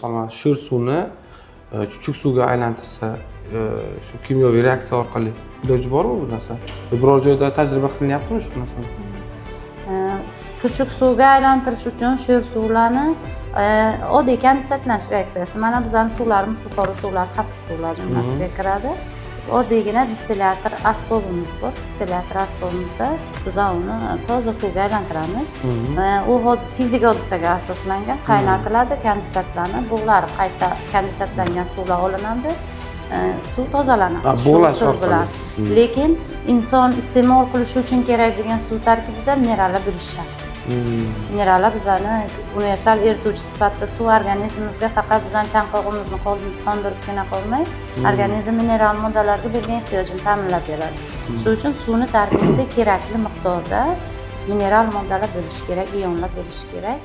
Misol, mana sho'r suvni chuchuk suvga aylantirsa, shu kimyoviy reaksiya orqali iloji bormi bu narsa? Biror joyda tajriba qilinyaptimi shu narsani? Chuchuk suvga aylantirish uchun sho'r suvlarni oddiy kondensatlanish reaksiyasi. Mana bizani suvlarimiz, Buxoro suvlari qattiq suvlar jumlasiga kiradi. Oddiygina distilyator asbobimiz bor. Distilyator asbobimizda biz uni toza suvga aylantiramiz. U fizika hodisaga asoslangan, qaynatiladi, kondensatlanib, bug'lari qayta kondensatlangan suvlar olinadi. Suv tozalanadi Ha, shu bug'lash usul orqali. bilan. Lekin inson iste'mol qilishi uchun kerak bo'lgan suv tarkibida minerallar bo'lishi shart. Minerallar bizani universal erituvchi sifatida suv organizmimizga faqat bizani chanqog'imizni qondiribgina qolmay, organizm mineral moddalarga bo'lgan ehtiyojini ta'minlab beradi. Shuning uchun suvni tarkibida kerakli miqdorda mineral moddalar bo'lishi kerak, ionlar bo'lishi kerak.